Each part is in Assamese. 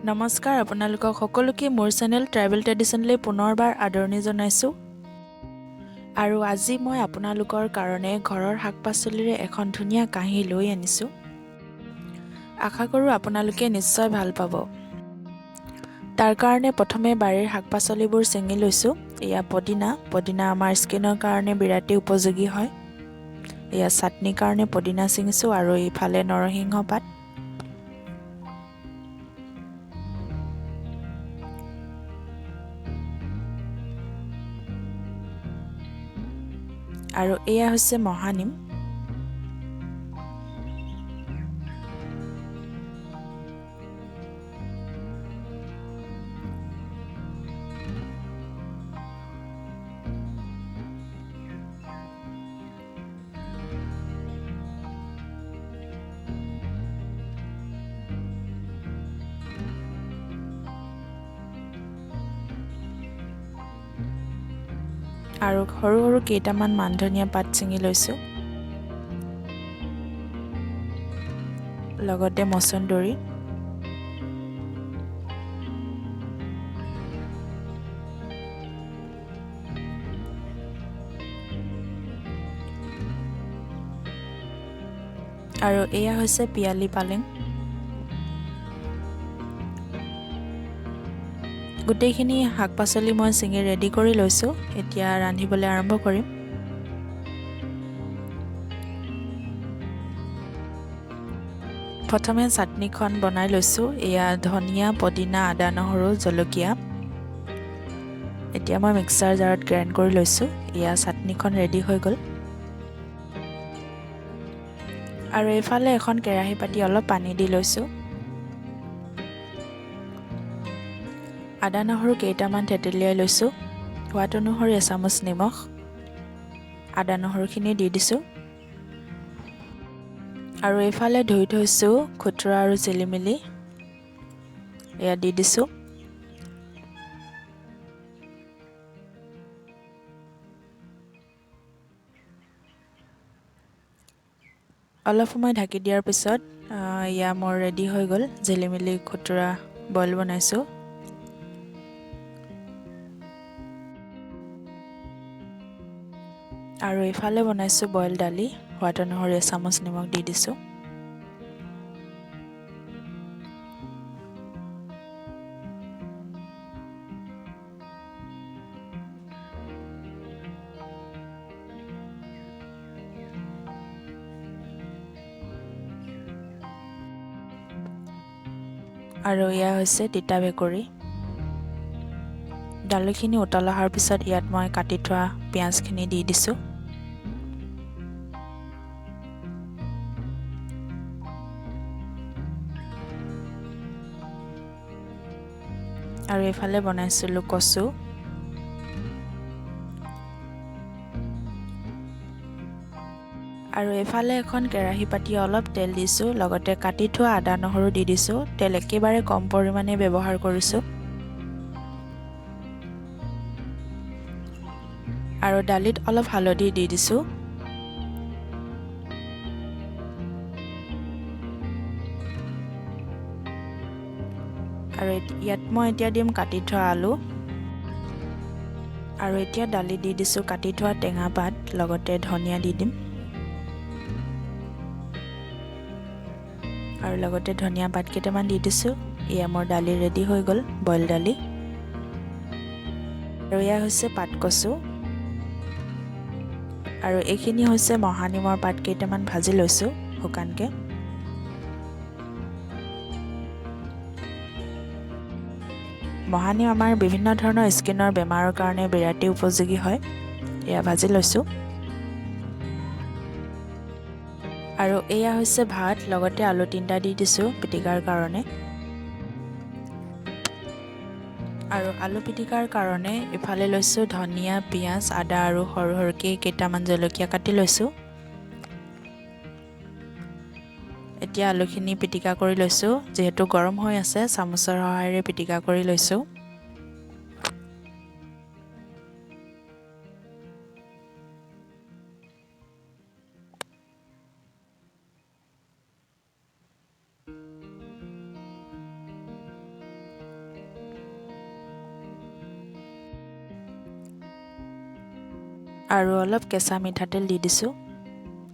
নমস্কাৰ, আপোনালোকক সকলোকে মোৰ চেনেল ট্ৰাইবেল ট্ৰেডিশ্যনলৈ পুনৰবাৰ আদৰণি জনাইছোঁ। আৰু আজি মই আপোনালোকৰ কাৰণে ঘৰৰ শাক পাচলিৰে এখন ধুনীয়া কাঁহী লৈ আনিছোঁ। আশা কৰোঁ আপোনালোকে নিশ্চয় ভাল পাব। তাৰ কাৰণে প্ৰথমে বাৰীৰ শাক পাচলিবোৰ ছিঙি লৈছোঁ। এয়া পদিনা। পদিনা আমাৰ স্কিনৰ কাৰণে বিৰাটেই উপযোগী হয়। এয়া চাটনিৰ কাৰণে পদিনা ছিঙিছোঁ আৰু ইফালে নৰসিংহ পাত। আৰু এয়া হৈছে মহানিম। আৰু সৰু সৰু কেইটামান মানধনিয়া পাত ছিঙি লৈছোঁ, লগতে মচন্দৰী। আৰু এয়া হৈছে পিয়ালি পালেং। গোটেইখিনি শাক পাচলি মই ছিঙি ৰেডি কৰি লৈছোঁ। এতিয়া ৰান্ধিবলৈ আৰম্ভ কৰিম। প্ৰথমে চাটনিখন বনাই লৈছোঁ। এয়া ধনিয়া, পদিনা, আদা, নহৰু, জলকীয়া। এতিয়া মই মিক্সাৰ জাৰত গ্ৰাইণ্ড কৰি লৈছোঁ। এয়া চাটনিখন ৰেডি হৈ গ'ল। আৰু এইফালে এখন কেৰাহী পাতি অলপ পানী দি লৈছোঁ। আদা নহৰু কেইটামান থেতেলিয়াই লৈছোঁ। সোৱাদ অনুসৰি এচামুচ নিমখ, আদা নহৰুখিনি দি দিছোঁ। আৰু এইফালে ধুই থৈছোঁ খুতুৰা আৰু জিলিমিলি, এয়া দি দিছোঁ। অলপ সময় ঢাকি দিয়াৰ পিছত এয়া মোৰ ৰেডি হৈ গ'ল জিলিমিলি খুতুৰা বইল বনাইছোঁ। আৰু এইফালে বনাইছোঁ বইল দালি। সোৱাদ অনুসৰি এচামুচ নিমখ দি দিছোঁ। আৰু এয়া হৈছে তিতা ভেকুৰী। দালিখিনি উতল অহাৰ পিছত ইয়াত মই কাটি থোৱা পিঁয়াজখিনি দি দিছোঁ। আৰু এইফালে বনাইছিলোঁ কচু। আৰু এইফালে এখন কেৰাহী পাতি অলপ তেল দিছোঁ, লগতে কাটি থোৱা আদা নহৰু দি দিছোঁ। তেল একেবাৰে কম পৰিমাণে ব্যৱহাৰ কৰিছোঁ। আৰু দালিত অলপ হালধি দি দিছোঁ। আৰু ইয়াত মই এতিয়া দিম কাটি থোৱা আলু। আৰু এতিয়া দালি দি দিছোঁ কাটি থোৱা টেঙা পাত, লগতে ধনিয়া দি দিম। আৰু লগতে ধনিয়া পাত কেইটামান দি দিছোঁ। এয়া মোৰ দালি ৰেডি হৈ গ'ল, বইল দালি। আৰু এয়া হৈছে পাত কচু। আৰু এইখিনি হৈছে মহানিমৰ পাত কেইটামান ভাজি লৈছোঁ শুকানকৈ। মহানিম আমাৰ বিভিন্ন ধৰণৰ স্কিনৰ বেমাৰৰ কাৰণে বিৰাটেই উপযোগী হয়। এয়া ভাজি লৈছোঁ। আৰু এয়া হৈছে ভাত, লগতে আলু তিনিটা দি দিছোঁ পিটিকাৰ কাৰণে। আৰু আলু পিটিকাৰ কাৰণে ইফালে লৈছোঁ ধনিয়া, পিঁয়াজ, আদা আৰু সৰু সৰুকৈ কেইটামান জলকীয়া কাটি লৈছোঁ। এতিয়া আলুখিনি পিটিকা কৰি লৈছোঁ। যিহেতু গৰম হৈ আছে, চামুচৰ সহায়েৰে পিটিকা কৰি লৈছোঁ। আৰু অলপ কেঁচা মিঠাতেল দি দিছোঁ।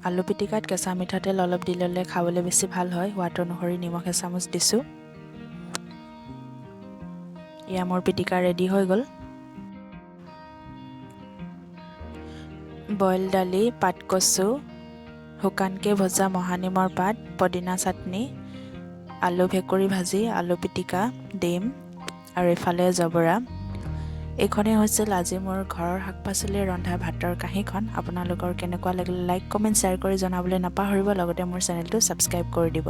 আলু পিটিকাত কেঁচা মিঠাতেল অলপ দি ল'লে খাবলৈ বেছি ভাল হয়। সোৱাদ অনুসৰি নিমখ এচামুচ দিছোঁ। এয়া মোৰ পিটিকা ৰেডি হৈ গ'ল। বইল দালি, পাতকচু, শুকানকৈ ভজা মহানিমৰ পাত, পদিনা চাটনি, আলু ভেকুৰী ভাজি, আলু পিটিকা, ডিম আৰু ইফালে জবৰা। এইখনেই হৈছিল আজি মোৰ ঘৰৰ শাক পাচলিৰে ৰন্ধা ভাতৰ কাঁহীখন। আপোনালোকৰ কেনেকুৱা লাগিলে লাইক, কমেণ্ট, শ্বেয়াৰ কৰি জনাবলৈ নাপাহৰিব। লগতে মোৰ চেনেলটো ছাবস্ক্ৰাইব কৰি দিব।